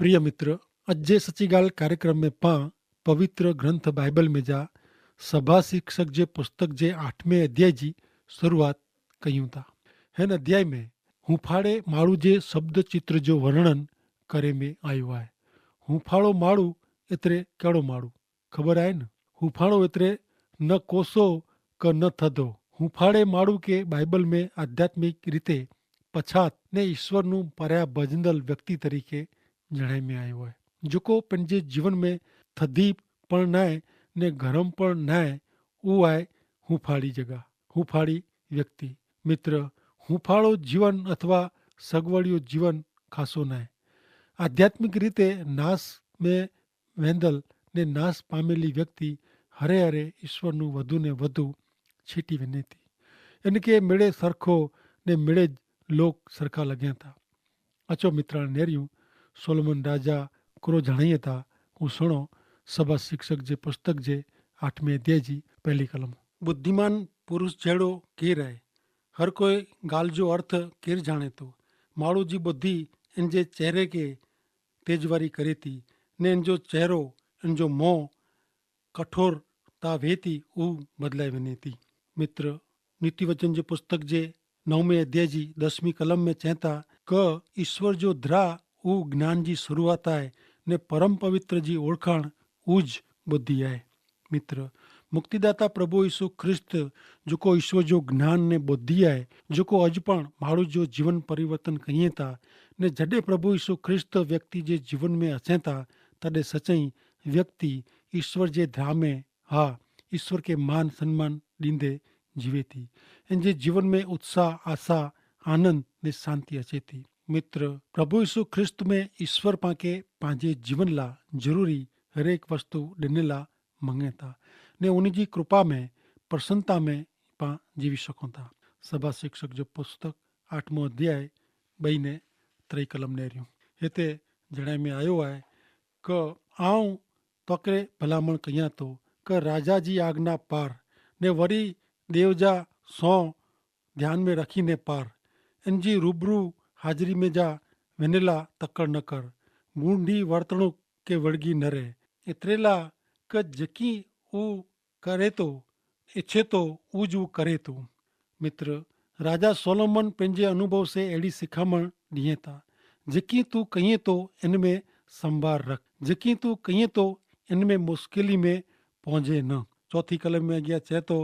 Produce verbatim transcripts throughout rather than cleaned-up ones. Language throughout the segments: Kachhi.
પ્રિય મિત્ર, અજ જે સચી ગાલ કાર્યક્રમ મેં પાં પવિત્ર ગ્રંથ બાઈબલ મેં જા સભા શિક્ષક જે પુસ્તક જે આઠમે અધ્યાય જી શરૂઆત કહ્યું તા. હેન અધ્યાય મેં હુફાડે માળુ જે શબ્દચિત્ર જો વર્ણન કરે મેં આયુ આય. હુફાડો માળુ એતરે કહેડો માળુ ખબર આય ન? હુફાડો એતરે ન કોસો કે ન થદો. હુફાડે માળુ કે બાઈબલ મેં આધ્યાત્મિક રીતે પછાત ને ઈસ્વરનું પર્યા ભજનલ વ્યક્તિ તરીકે જણાઈ મેં આયો હૈ. જોકો પન જે જીવન મેં થદીપ પણ નાય ને ગરમ પણ નાય, ઉ આય હુફાડી જગા, હુફાડી વ્યક્તિ. મિત્ર, હુફાડો જીવન અથવા સગવડિયો જીવન ખાસો નાય. આધ્યાત્મિક રીતે નાસ મેં વેંદલ ને નાસ પામેલી વ્યક્તિ હરે હરે ઈસ્વરનું વધુ ને વધુ છીટી વેને તી. એન કે મેળે સરખો ને મેળે જ લોક સરખા લગ્યા તા. અચો મિત્રાણ નેર્યું સોલોમન રાજા કુરો જણાઈ તા. ઉસણો સભા શિક્ષક જે પુસ્તક જે આઠમે અધ્યાય જી પહેલી કલમ. બુદ્ધિમાન પુરુષ જેડો કેહ રહે? હર કોઈ ગાલ જો અર્થ કેર જાણે તો? માળુ જી બુદ્ધિ એન જે ચહેરે કે તેજવારી કરે તી ને એન જો ચહેરો એન જો મોં કઠોર તા વેતી ઉ બદલાઈ વેને તી. મિત્ર, નીતિવચન જે પુસ્તક જે નવમે અધ્યાય જી દસમી કલમ મેં ચેતા કે ઈસ્વર જો ધ્રા ઉ જ્ઞાન જી શરૂઆત આય ને પરમ પવિત્ર જી ઓળખાણ ઉજ બુદ્ધિ આય. મિત્ર, મુક્તિદાતા પ્રભુ ઈસુ ખ્રિસ્ત જોકો ઈસ્વર જો જ્ઞાન ને બુદ્ધિ આય, જોકો અજ પણ માણુ જો જીવન પરિવર્તન કહિયે તા ને જડે પ્રભુ ઈસુ ખ્રિસ્ત વ્યક્તિ જે જીવન મેં અસે તા તદે સચાઈ વ્યક્તિ ઈસ્વર જે ધ્રા મેં હા, ઈસ્વર કે માન સન્માન દીંદે જીવે થી. એન જે જીવન મેં ઉત્સાહ, આશા, આનંદ ને શાંતિ અચે થી. મિત્ર, પ્રભુ ઈસુ ખ્રિસ્ત મેં ઈસ્વર પાંકે પાંજે જીવન લા જરૂરી હરેક વસ્તુ દેને લા મંગે થા ને ઉની જી કૃપા મેં પ્રસન્નતા મેં પાં જીવી શકો થા. સભા શિક્ષક જો પુસ્તક આઠમો અધ્યાય બઈ ને ત્રય કલમ નેર્યું. હેતે જણાઈ મેં આયો આય કે આઉં તોકરે ભલામણ કહિયા તો કે રાજા જી આગના પાર ને વરી દેવ જા સો ધ્યાન મેં રખી ને પાર એન જી રૂબરૂ હાજરી મેં જા વેનેલા તકડ ન કર. ગુંડી વર્તણૂક કે વળગી ન રહે. એતરેલા કે જેકી ઉં કરે તો એછે તો ઉજ ઉં કરે તો. મિત્ર, રાજા સોલોમન પહને અનુભવ સે એડી સિખામણ દિયે તા જેકી તું કહિયે તો એન મેં સંભાર રખ, જેકી તું કહિયે તો એન મેં મુશ્કેલી મેં પહોંચે ન. ચોથી કલમ મેં અગિયા ચેતો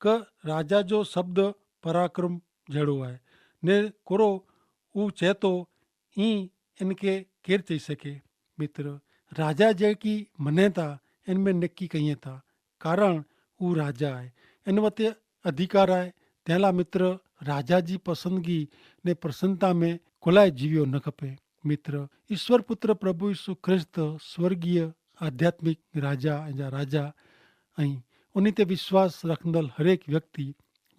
કે રાજા જો શબ્દ પરાક્રમ જેડો આય ને કોરો ઉં ચેતો ઈ એન કે કેર ચહી સકે? મિત્ર, રાજા જેકી મને તા એન મેં નક્કી કહિયે તા કારણ ઉં રાજા આય, એન વતે અધિકાર આય. તેલા મિત્ર, રાજા જી પસંદગી ને પ્રસન્નતા મેં કોલાએ જીવ્યો ન ખપે. મિત્ર, ઈસ્વર પુત્ર પ્રભુ ઈસુ ખ્રિસ્ત સ્વર્ગીય આધ્યાત્મિક રાજા એન જા રાજા અહીં ઉની તે વિશ્વાસ રખંદલ હરેક વ્યક્તિ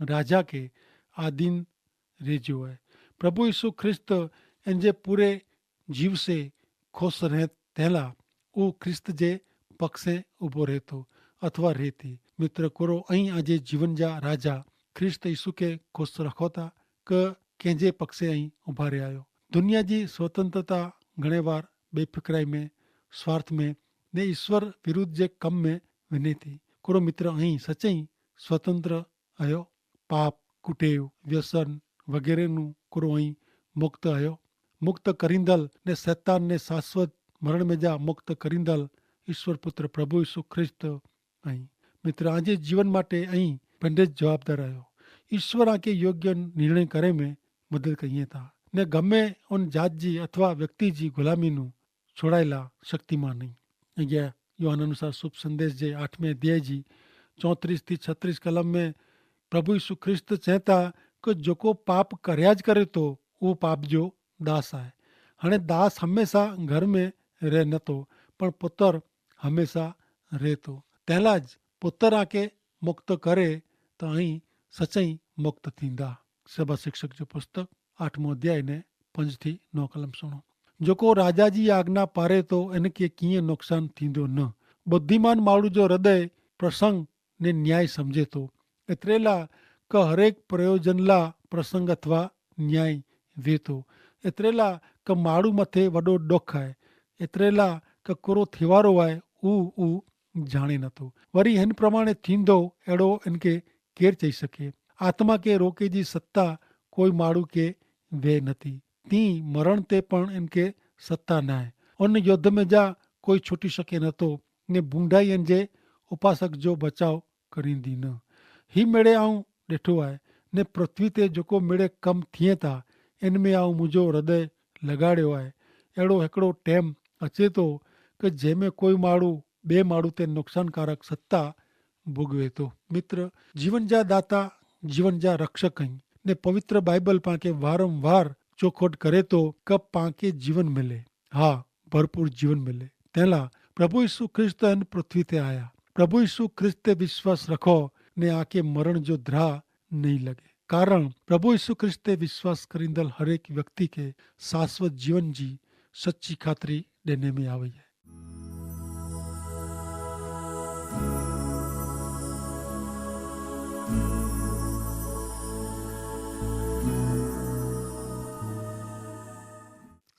રાજા કે આધીન રહેજો હૈ. પ્રભુ ઈસુ ખ્રિસ્ત એન જે પૂરે જીવ સે ખુશ રહે તેલા ઉં ખ્રિસ્ત જે પક્ષે ઉભો રહેતો અથવા રહેતી. મિત્ર, કોરો અહીં આજે જીવન જા રાજા ખ્રિસ્ત ઈસુ કે ખુશ રખોતા કે કેંજે પક્ષે અહીં ઉભા રહ્યા? દુનિયા જી સ્વતંત્રતા ઘણે વાર બેફિકરાઈ મેં, સ્વાર્થ મેં ને ઈસ્વર વિરુદ્ધ જે કમ મેં વિને થી. કોરો મિત્ર અહીં સચ્ચે સ્વતંત્ર અયો? પાપ, કુટેવ, વ્યસન વગેરેનું કોરો અહીં મુક્ત અયો? મુક્ત કરીંદલ ને સૈતાન ને શાશ્વત મરણ મેં જા મુક્ત કરીંદલ ઈસ્વર પુત્ર પ્રભુ ઈસુ ખ્રિસ્ત અહીં. મિત્ર, આજે જીવન માટે અહીં પંડે જ જવાબદાર અયો. ઈસ્વર આકે યોગ્ય નિર્ણય કરે મેં મદદ કહિયે તા ને ગમે ઉન જાત જી અથવા વ્યક્તિ જી ગુલામી નું છોડાયેલા શક્તિમાન નહીં. યોહાન અનુસાર શુભ સંદેશ જે આઠમે અધ્યાય જી ચોત્રીસ થી છત્રીસ કલમ મેં પ્રભુ ઈસુ ખ્રિસ્ત ચેતા કે જોકો પાપ કર્યા જ કરે તો ઉં પાપ જો દાસ આય. હણે દાસ હમેંસા ઘર મેં રહે નતો પણ પુતર હમેંસા રહેતો. તેલા જ પુતર આકે મુક્ત કરે તો અહીં સચાઈ મુક્ત થીંદા. સભા શિક્ષક જો પુસ્તક આઠમો અધ્યાય ને પંજ થી નવ કલમ સુણો. જોકો રાજા જી આજ્ઞા પારે તો એન કે કિંય નુકસાન થીંદો ન? બુદ્ધિમાન માળુ જો હૃદય પ્રસંગ ને ન્યાય સમઝે તો. એતરેલા કે હરેક પ્રયોજન લા પ્રસંગ અથવા ન્યાય વેતો. એતરેલા કે માળુ મતે વડો ડોખ આય. એતરેલા કે કોરો થેવારો આય ઉ ઉ જાણે નતો. વરી હેન પ્રમાણે થીંદો એડો એનકે કેર ચહી શકે? આત્મા કે રોકે જી સત્તા કોઈ માડૂ કે વે નથી. તી મરણ તે પણ એનકે સત્તા નાય. અન યોદ્ધ મેં જા કોઈ છોટી શકે નતો. ને ભૂંડાઈ એનજે ઉપાસક જો બચાવ કરીંદી ન. હી મેડે આઉં દેઠો આય. ને પૃથ્વી તે જોકો મેડે કમ થિયે તા એન મેં આઉં મુજો હૃદય લગાડ્યો આય. એડો હેકડો ટેમ અચેતો કે જેહ મેં કોઈ માડૂ બે માડૂ તે નુકસાનકારક સત્તા ભોગવે તો. મિત્ર, જીવન જા દાતા, જીવન જા રક્ષક હૈં. ને પવિત્ર બાઈબલ પાંકે વારંવાર ચોખોટ કરે તો કે પાંકે જીવન મિલે. હા, ભરપૂર જીવન મિલે. તેલા પ્રભુ ઈસુ ખ્રિસ્ત એન પૃથ્વી તે આયા. પ્રભુ ઈસુ ખ્રિસ્ત તે વિશ્વાસ રખો, ને આકે મરણ જો દ્રાહ નહીં લગે. કારણ પ્રભુ ઈસુ ખ્રિસ્ત તે વિશ્વાસ કરીંદલ હરેક વ્યક્તિ કે શાશ્વત જીવન જી સચ્ચી ખાતરી દેને મેં આવે હૈ.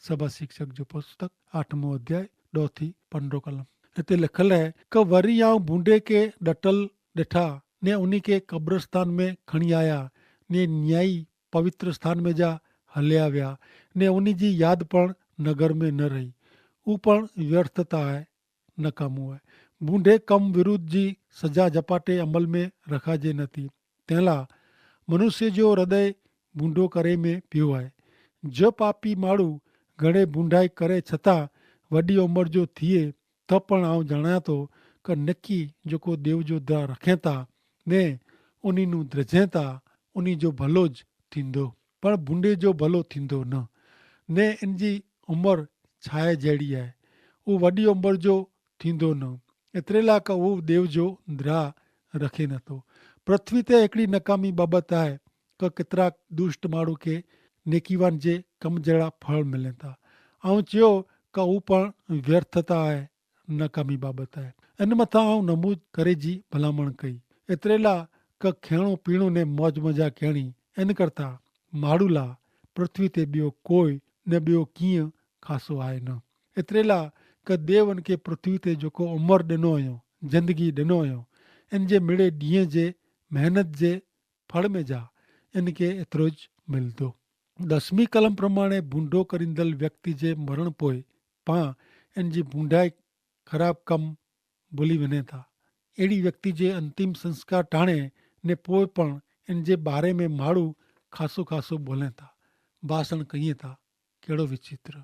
સભા શિક્ષક જો પુસ્તક આઠમો અધ્યાય દો થી પંદ્રહ કલમ. હેતા લિખલ હૈ કે વરી આઉં ભૂંડે કે ડટલ દેઠા, ને ઉની કે કબ્રસ્તાન મેં ખણી આયા, ને ન્યાયી પવિત્ર સ્થાન મેં જા હલ્યા વ્યા, ને ઉની જી યાદ પણ નગર મેં ન રહી. ઉપણ વ્યર્થતા હૈ, નકામું હૈ. ભૂંડે કમ વિરુદ્ધ જી સજા જપાટે અમલ મેં રખાજે નથી. તેલા મનુષ્ય જો હૃદય ભૂંડો કરે મેં પ્યો હૈ. જો પાપી માડૂ ઘણે ભૂંડાઈ કરે છતાં વડી ઉંમર જો થિયે, તો પણ આઉં જણાતો કે નક્કી જોકો દેવ જો દ્રાહ રખેતા ને ઉની નું દ્રજેતા ઉની જો ભલો જ થીંદો. પણ ભૂંડે જો ભલો થીંદો ન. ને એન જી ઉંમર છાયા જેડી આય. ઉહ વડી ઉંમર જો થીંદો ન. એતરેલા કે ઉહ દેવ જો દ્રાહ રખે નતો. પૃથ્વી તે એકડી નકામી બાબત આય કે કેતરા દુષ્ટ માણૂ કે નેકીવાન જે કમ જેડા ફળ મિલે થા. આઉં ચ્યો કે ઉપણ વ્યર્થતા આય, નકામી બાબત આય. એન મતા આઉં નમૂદ કરે જી ભલામણ કઈ. એતરેલા કે ખેણું પીણું ને મોજ મજા કહેણી એન કરતા માડૂલા પૃથ્વી તે બ્યો કોઈ ને બ્યો કિંય ખાસો આય ન. એતરેલા કે દેવ એન કે પૃથ્વી તે જોકો ઉમર દેનો અયો, જિંદગી દેનો અયો, એન જે મેડે દિયે જે મહેનત જે ફળ મેં જા એન કે એતરો જ મિલતો. દસમી કલમ પ્રમાણે ભૂંડો કરીંદલ વ્યક્તિ જે મરણ પોય પા એન જી ભૂંડાઈ ખરાબ કમ ભૂલી વેને થા. એડી વ્યક્તિ જે અંતિમ સંસ્કાર ટાણે ને પોય પણ એન જે બારે મેં માડૂ ખાસો ખાસો બોલે થા, ભાષણ કહિયે થા. કેડો વિચિત્ર.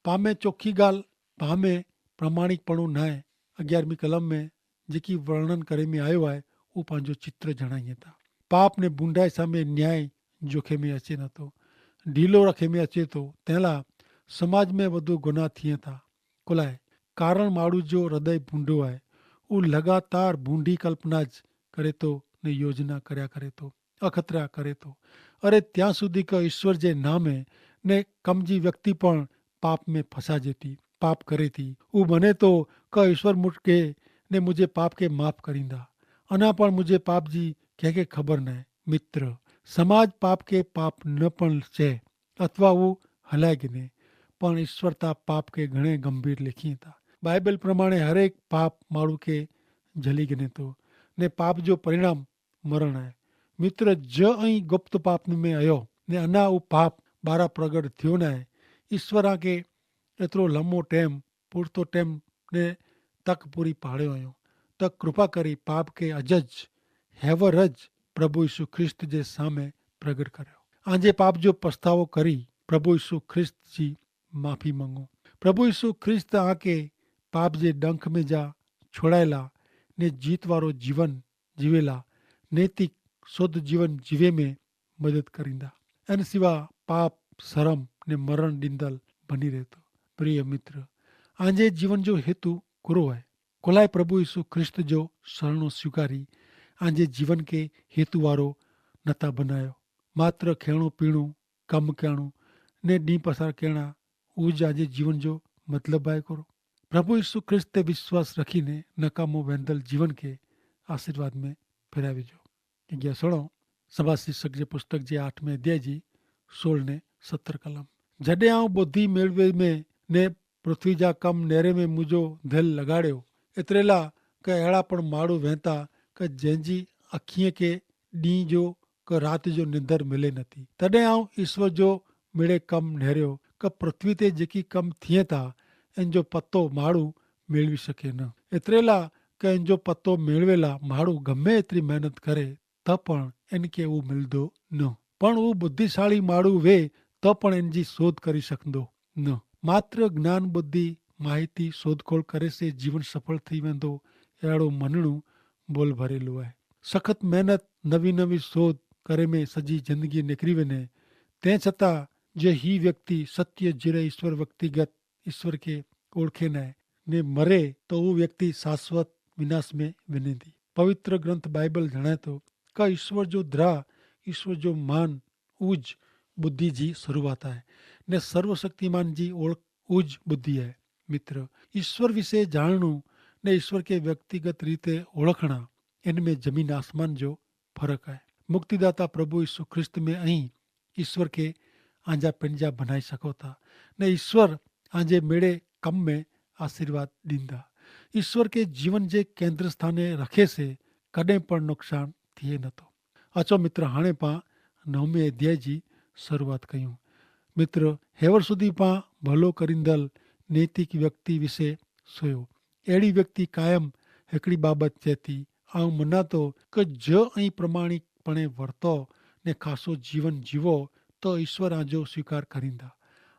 પામે ચોખી ગાલ, પામે પ્રમાણિક પણું નાય. અગિયારમી કલમ મેં જેકી વર્ણન કરે મેં આયો આય ઉપાંજો ચિત્ર જણાઈ થા. પાપ ને ભૂંડાઈ સામે ન્યાય જોખે મેં અચે નતો, ઢીલો રખે મેં અચે તો તેલા સમાજ મેં વધુ ગુના થિયે થા. કોલાએ કારણ માડૂ જો હૃદય ભૂંડો આય. ઉહ લગાતાર ભૂંડી કલ્પના જ કરે તો ને યોજના કર્યા કરે તો, અખતરા કરે તો. અરે ત્યાં સુધી કે ઈશ્વર જે નામે ને કમજી વ્યક્તિ પણ પાપ મેં ફસાજે તી, પાપ કરે તી. ઉહ બને તો કે ઈશ્વર મુટકે ને મુઝે પાપ કે માફ કરીંદા. અના પણ મુઝે પાપ જી કે કે ખબર નાય. મિત્ર, સમાજ પાપ કે પાપ ન પણ છે અથવા ઉહ હલાય ગિને, પણ ઈશ્વર તા પાપ કે ઘણે ગંભીર લેખી થા. બાઈબલ પ્રમાણે હરેક પાપ માડૂ કે જલી ગિને તો ને પાપ જો પરિણામ મરણ હૈ. મિત્ર, જો અહીં ગુપ્ત પાપ મેં અયો ને અના ઉપાપ બારા પ્રગટ થયો નાય. ઈશ્વર આકે એતરો લંબો ટેમ પૂરતો ટેમ ને તક પૂરી પાડ્યો અયો. તો કૃપા કરી પાપ કે અજ જ હેવર જ પ્રભુ ઈસુ ખ્રિસ્ત જે સામે પ્રગટ કર્યો. આજે પાપ જો પસ્તાવો કરી પ્રભુ ઈસુ ખ્રિસ્ત જી માફી મંગો. પ્રભુ ઈસુ ખ્રિસ્ત આકે પાપ જે ડંખ મેં જા છોડાયેલા ને જીતવારો જીવન જીવેલા નૈતિક શોધ જીવન જીવે મેં મદદ કરીંદા. એન સિવા પાપ, સરમ ને મરણ દીંદલ ભની રહેતો. પ્રિય મિત્ર, આજે જીવન જો હેતુ કુરો હૈ? કોલાએ પ્રભુ ઈસુ ખ્રિસ્ત જો સરણો સ્વીકારી આજે જીવન કે હેતુ વારો નતા બનાયો. માત્ર ખેણું પીણું, કમ કહેણું ને દીંહ પસાર કહેણા ઉજ આજે જીવન જો મતલબ આય કરો? પ્રભુ ઈસુ ખ્રિસ્ત તે વિશ્વાસ રખીને નકામો વેંધલ જીવન કે આશીર્વાદ મેં ફેરાવી જો. કે ગ્યા સણો સભા શીર્ષક જે પુસ્તક જે આઠમે અધ્યાય જી સોળ ને સત્તર કલમ. જડે આઉં બોધી મેળવે મેં ને પૃથ્વી જા કમ નેરે મેં મુજો ધેલ લગાડ્યો. એતરેલા કે એડા પણ માડૂ વહેંતા કે જેન જી અખીએ કે દી જો કે રાત જો નિંદર મિલે નથી. તદે આઉં ઈસ્વર જો મેડે કમ નેર્યો કે પૃથ્વી તે જેકી કમ થિયે તા એન જો પત્તો માડૂ મેળવી શકે ન. એતરેલા કે એન જો પત્તો મેળવેલા માડૂ ગમે એતરી મહેનત કરે તો પણ એન કે ઉં મિલદો ન. પણ ઉં બુદ્ધિશાળી માડૂ વે તો પણ એન જી શોધ કરી શકદો ન. માત્ર જ્ઞાન બુદ્ધિ માહિતી શોધખોળ કરે સે જીવન સફળ થઈ વેંદો એડો મનણું બોલ ભરેલું હૈ. સખત મહેનત નવી નવી શોધ કરે મેં સજી જિંદગી નેકરી વેને. તે છતાં જે હી વ્યક્તિ સત્ય જીરે ઈસ્વર વ્યક્તિગત ઈસ્વર કે ઓળખે નાય ને મરે તો ઉં વ્યક્તિ શાશ્વત વિનાશ મેં વેને દી. પવિત્ર ગ્રંથ બાઈબલ જણાયતો કે ઈસ્વર જો દ્રાહ ઈસ્વર જો માન ઉજ બુદ્ધિ જી શરૂઆત આય. ને સર્વશક્તિમાન જી ઓળખ ઉજ બુદ્ધિ આય. મિત્ર, ઈસ્વર વિશે જાણનું ને ઈસ્વર કે વ્યક્તિગત રીતે ઓળખણા એન મેં જમીન આસમાન જો ફરક આય. મુક્તિદાતા પ્રભુ ઈસુ ખ્રિસ્ત મેં અહીં ઈસ્વર કે આંજા પેનજા ભનાઈ સકોતા ને ઈસ્વર આંજે મેડે કમ મેં આશીર્વાદ દીંદા. ઈસ્વર કે જીવન જે કેન્દ્રસ્થાને રખે સે કદે પણ નુકસાન થિયે નતો. અચો મિત્ર હાણે પા નવમે અધ્યાય જી શરૂઆત કહ્યું. મિત્ર, હેવર સુધી પા ભલો કરીંદલ નૈતિક વ્યક્તિ વિશે સોયો. એડી વ્યક્તિ કાયમ હેકડી બાબત ચેતી આવ મનાતો કે જો અહીં પ્રમાણિકપણે વર્તો ને ખાસો જીવન જીવો તો ઈસ્વર આજો સ્વીકાર કરીંદા,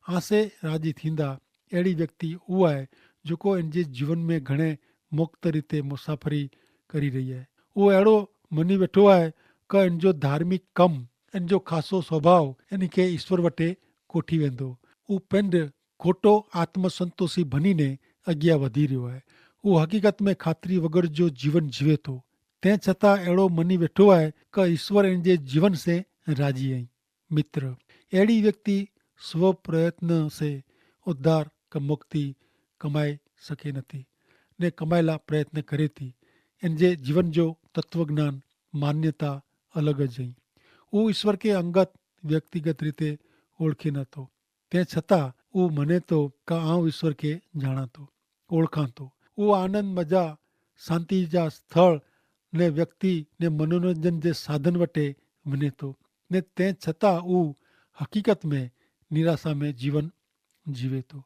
આસે રાજી થીંદા. એડી વ્યક્તિ ઉઆ હૈ જોકો એનજે જીવન મેં ઘણે મુક્ત રીતે મુસાફરી કરી રહી હૈ. ઉઆ એડો મની વેઠો હૈ કે એનજો ધાર્મિક કમ એનજો ખાસો સ્વભાવ એનકે ઈસ્વર વટે કોઠી વેંદો. ઉપેંડ ખોટો આત્મસંતોષી ભનીને અગિયા વધી રહ્યો હૈ. ઉહ હકીકત મેં ખાતરી વગર જો જીવન જીવે તો તે છતાં એડો મની વેઠો હૈ કે ઈસ્વર એનજે જીવન સે રાજી હૈં. મિત્ર, એડી વ્યક્તિ સ્વપ્રયત્ન સે ઉદ્ધાર કે મુક્તિ કમાઈ સકે નથી ને કમાયેલા પ્રયત્ન કરે થી. એન જે જીવન જો તત્વજ્ઞાન માન્યતા અલગ જ હૈં. ઉં ઈસ્વર કે અંગત વ્યક્તિગત રીતે ઓળખી નતો. તે છતાં ઉં મને તો કા આઉં ઈસ્વર કે જાણાતો ઓળખાતો. ઉં આનંદ મજા શાંતિ જા સ્થળ ને વ્યક્તિ ને મનોરંજન જે સાધન વટે વનેતો. ને તે છતાં ઉહ હકીકત મેં નિરાશા મેં જીવન જીવેતો.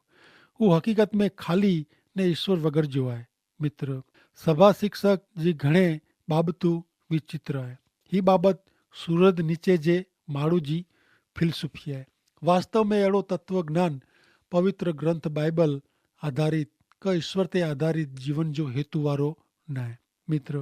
ઉહ હકીકત મેં ખાલી ને ઈસ્વર વગર જો આય. મિત્ર, સભા શિક્ષક જી ઘણે બાબતો વિચિત્ર આય. હી બાબત સૂરજ નીચે જે માળુ જી ફિલસુફી આય. વાસ્તવ મેં એડો તત્વજ્ઞાન પવિત્ર ગ્રંથ બાઈબલ આધારિત કે ઈસ્વર તે આધારિત જીવન જો હેતુ વારો નાય. મિત્ર,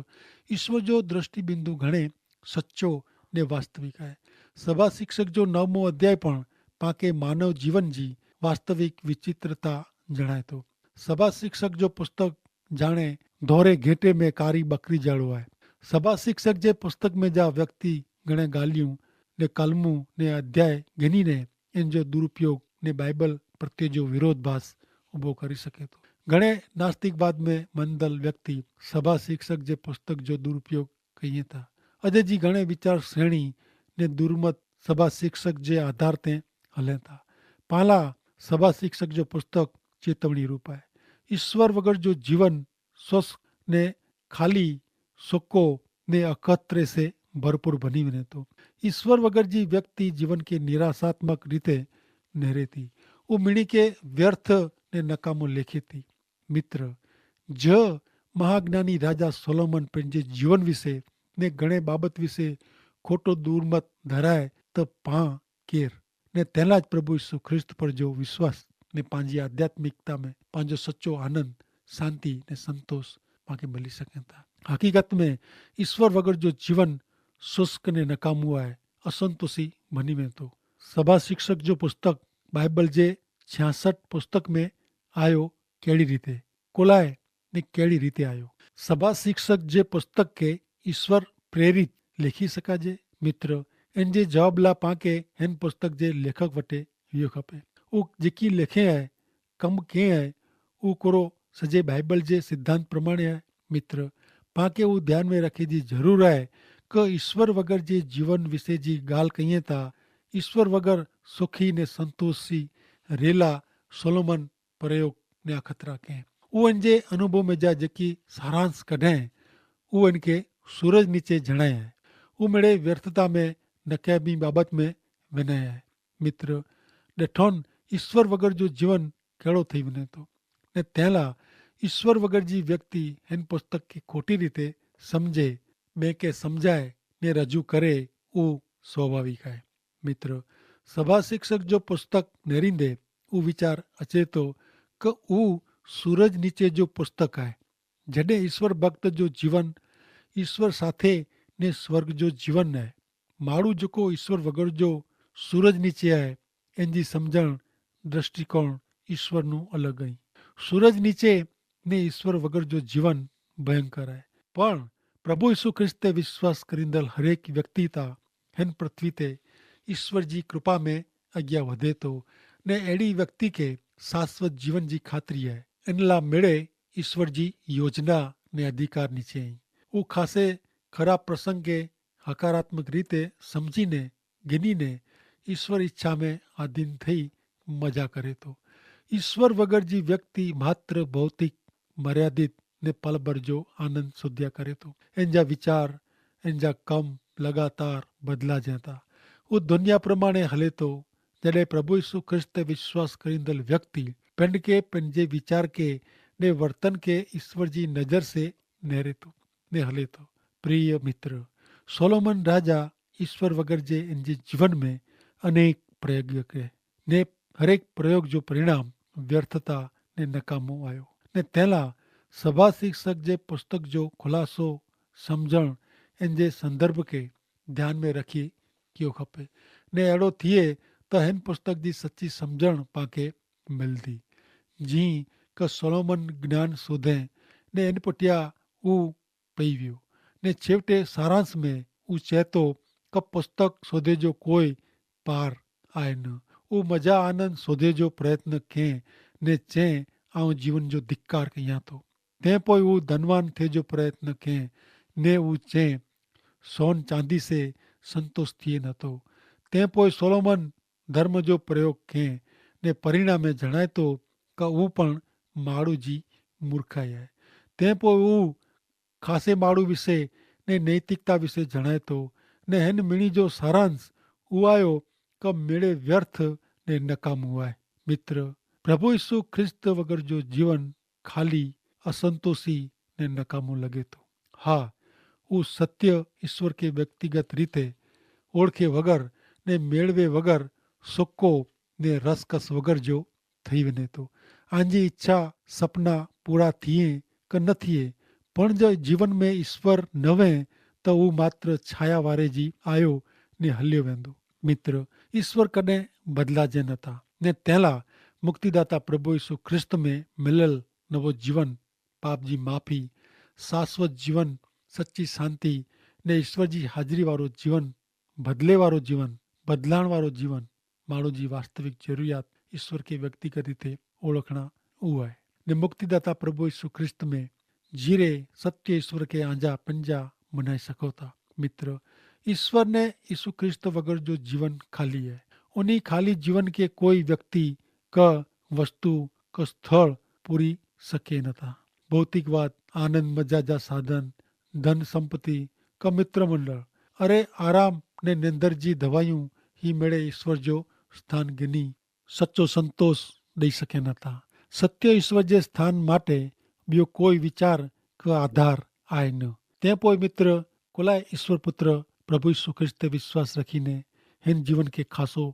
ઈસ્વર જો દ્રષ્ટિબિંદુ ઘણે સચો ને વાસ્તવિક હૈ. સભા શિક્ષક જો નવમો અધ્યાય પણ પાંકે માનવ જીવન જી વાસ્તવિક વિચિત્રતા જણાયતો. સભા શિક્ષક જો પુસ્તક જાણે ધોરે ઘેટે મેં કારી બકરી જાળો હૈ. સભા શિક્ષક જે પુસ્તક મેં જા વ્યક્તિ ઘણે ગાલિયું ને કલમું ને અધ્યાય ગની ને એન જો દુરુપયોગ ને બાઈબલ પ્રત્યે જો વિરોધભાસ ઉભો કરી શકે તો. ઘણે નાસ્તિકવાદ મેં મંદલ વ્યક્તિ સભા શિક્ષક જે પુસ્તક જો દુરુપયોગ કહિયે થા. અજે જી ઘણે વિચાર શ્રેણી ને દુર્મત સભા શિક્ષક જે આધાર તે હલે થા. પાલા સભા શિક્ષક જો પુસ્તક ચેતવણી રૂપાય. ઈસ્વર વગર જો જીવન સ્વસ્થ ને ખાલી સુકો ને અખતરે સે ભરપૂર ભની વને તો. ઈસ્વર વગર જી વ્યક્તિ જીવન કે નિરાશાત્મક રીતે નહરે થી. ઉહ મિણી કે વ્યર્થ ને નકામો લેખે થી. મિત્ર, જ મહાજ્ઞાની રાજા સોલોમન પેનજે જીવન વિશે ને ઘણે બાબત વિશે ખોટો દૂરમત ધરાય તો પાં કેર? ને તેના જ પ્રભુ ઈસુ ખ્રિસ્ત પર જો વિશ્વાસ ને પાંજી આધ્યાત્મિકતા મેં પાંજો સચો આનંદ, શાંતિ ને સંતોષ પાંકે મલી સકે થા. હકીકત મેં ઈસ્વર વગર જો જીવન શુષ્ક ને નકામુ આય, અસંતોષી ભની વેતો. સભા શિક્ષક જો પુસ્તક બાઈબલ જે છ્યાસઠ પુસ્તક મેં આયો? કેડી રીતે કોલાએ ને કેડી રીતે આયો? સભા શિક્ષક જે પુસ્તક કે ઈસ્વર પ્રેરિત લેખી સકાજે? મિત્ર, એન જે જવાબલા પાંકે હેન પુસ્તક જે લેખક વટે વ્યો ખપે. ઉહ જેકી લેખે આય, કમ કે આય, ઉહ કોરો સજે બાઈબલ જે સિદ્ધાંત પ્રમાણે આય? મિત્ર, પાંકે ઉહ ધ્યાન મેં રખે જી જરૂર આય કે ઈસ્વર વગર જે જીવન વિશે જી ગાલ કહિયે થા, ઈસ્વર વગર સુખી ને સંતોષી રેલા સોલોમન પ્રયોગ ને અખતરા કહેં. ઉહ એન જે અનુભવ મેં જા જેકી સારાંશ કઢ઼ે, ઉહ એન કે સૂરજ નીચે જણાય હૈ. ઉહ મેડે વ્યર્થતા મેં નકે બી બાબત મેં વિનય હૈ. મિત્ર, ડેઠોન ઈસ્વર વગર જો જીવન કહેડો થઈ વિને તો? ને તેલા ઈસ્વર વગર જી વ્યક્તિ હેન પુસ્તક કે ખોટી રીતે સમઝે, મેં કે સમઝાય ને રજૂ કરે, ઉહ સ્વાભાવિક હૈ. મિત્ર, સભા શિક્ષક જો પુસ્તક નેરીંદે ઉ વિચાર અચેતો કે ઉ સૂરજ નીચે જો પુસ્તક આય. જડે ઈસ્વર ભક્ત જો જીવન ઈસ્વર સાથે ને સ્વર્ગ જો જીવન આય. માડૂ જકો ઈસ્વર વગર જો સૂરજ નીચે આય, એનજી સમઝણ દ્રષ્ટિકોણ ઈસ્વરનું અલગ અહીં. સૂરજ નીચે ને ઈસ્વર વગર જો જીવન ભયંકર આય. પણ પ્રભુ ઈસુ ખ્રિસ્ત તે વિશ્વાસ કરીંદલ હરેક વ્યક્તિ તા હેન પૃથ્વી તે ઈસ્વર જી કૃપા મેં અગિયા વધે તો, ને એડી વ્યક્તિ કે શાશ્વત જીવન જી ખાતરી હૈ. એનલા મેળે ઈસ્વર જી યોજના ને અધિકાર નીચે અહીં. ઉ ખાસે ખરાબ પ્રસંગ કે હકારાત્મક રીતે સમઝીને ગિનીને ઈસ્વર ઇચ્છા મેં આધીન થઈ મજા કરે તો. ઈસ્વર વગર જી વ્યક્તિ માત્ર ભૌતિક મર્યાદિત ને પલબર જો આનંદ શોધ્યા કરે તો. એન જા વિચાર, એન જા કમ લગાતાર બદલા જેતા. ઉ ધુનિયા પ્રમાણે હલે તો. જડે પ્રભુ ઈસુ ખ્રિસ્ત તે વિશ્વાસ કરીંદલ વ્યક્તિ પેંડ કે પેંડ જે વિચાર કે ને વર્તન કે ઈસ્વર જી નજર સે નેરે તો ને હલે તો. પ્રિય મિત્ર, સોલોમન રાજા ઈસ્વર વગર જે એન જે જીવન મેં અનેક પ્રયોગ કે ને હરેક પ્રયોગ જો પરિણામ વ્યર્થતા ને નકામો આયો. ને તેલા સભા શિક્ષક જે પુસ્તક જો ખુલાસો સમઝણ એન જે સંદર્ભ કે ધ્યાન મેં રખી કિયો ખપે. ને એડો થિયે તો હેન પુસ્તક જી સચ્ચી સમઝણ પાંકે મિલતી. જી કે સોલોમન જ્ઞાન શોધે ને એન પટ્યા ઉ પૈવ્યો. ને છેવટે સારાંશ મેં ઉ ચેતો કે પુસ્તક શોધે જો કોઈ પાર આય ન. ઉ મજા આનંદ શોધે જો પ્રયત્ન કેહ ને ચે આઉં જીવન જો ધિક્કાર કહિયા તો. તે પોય ઉ ધનવાન થે જો પ્રયત્ન કેહ ને ઉ ચે સોન ચાંદી સે સંતોષ થિયે ન તો. તે પોય સોલોમન ધર્મ જો પ્રયોગ કેહ ને પરિણામે જણાયતો કે ઉ પણ માડૂ જી મૂર્ખાઈ આય. તે પોય ઉ ખાસે માડૂ વિશે ને નૈતિકતા વિશે જણાયતો. ને હેન મિણી જો સારાંશ ઉઆયો કે મેળે વ્યર્થ ને નકામું આય. મિત્ર, પ્રભુ ઈસુ ખ્રિસ્ત વગર જો જીવન ખાલી, અસંતોષી ને નકામું લગે તો. હા, ઉસ સત્ય ઈસ્વર કે વ્યક્તિગત રીતે ઓળખે વગર ને મેળવે વગર સોકો ને રસકસ વગર જો થઈ વેને તો. આંજી ઇચ્છા સપના પૂરા થિયે કે ન થિયે, પણ જો જીવન મેં ઇશ્વર નવે તો ઉં માત્ર છાયા વારે જી આયો ને હલ્યો વેંદો. મિત્ર, ઇશ્વર કદે બદલાજે નતા. ને તેલા મુક્તિદાતા પ્રભુ ઇશુ ખ્રિસ્ત મેં મિલેલ નવો જીવન, પાપ જી માફી, શાશ્વત જીવન, સચ્ચી શાંતિ ને ઇશ્વર જી હાજરી વારો જીવન, બદલે વારો જીવન, બદલાણ વારો જીવન, માણૂ જી વાસ્તવિક જરૂરિયાત ઇશ્વર કે વ્યક્તિગત રીતે ઓળખણા ઉવાય. ને મુક્તિદાતા પ્રભુ ઇશુ ખ્રિસ્ત મેં જીરે સત્ય ઇશ્વર કે આંજા પંજા મનાઈ સકોતા. મિત્ર, ઇશ્વર ને ઇશુ ખ્રિસ્ત વગર જો જીવન ખાલી હૈ. ઉની ખાલી જીવન કે કોઈ વ્યક્તિ ક વસ્તુ ક સ્થળ પૂરી સકે નતા. ભૌતિકવાદ, આનંદ મજા જા સાધન, ધન સંપત્તિ ક મિત્રમંડળ, અરે આરામ ને નેંદર જી દવાયું હી મેળે ઇશ્વર જો સ્થાન ગિની સચો સંતોષ દઈ શકે નતા. સત્ય ઇશ્વર જે સ્થાન માટે બિયો કોઈ વિચાર કે આધાર આય ન. તે પોય મિત્ર, કોલાએ ઇશ્વર પુત્ર પ્રભુ ઇશુ ખ્રિસ્ત તે વિશ્વાસ રખીને હેન જીવન કે ખાસો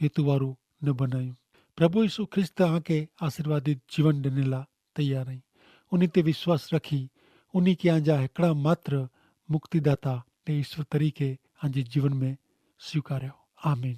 હેતુ વારુ ન બનાયું. પ્રભુ ઇશુ ખ્રિસ્ત આંકે આશીર્વાદિત જીવન દનેલા તૈયાર હૈં. ઉની તે વિશ્વાસ રખી ઉની કે આંજા હેકડા માત્ર મુક્તિદાતા ને ઇશ્વર તરીકે આંજે જીવન મેં સ્વીકાર્યો. આમીન.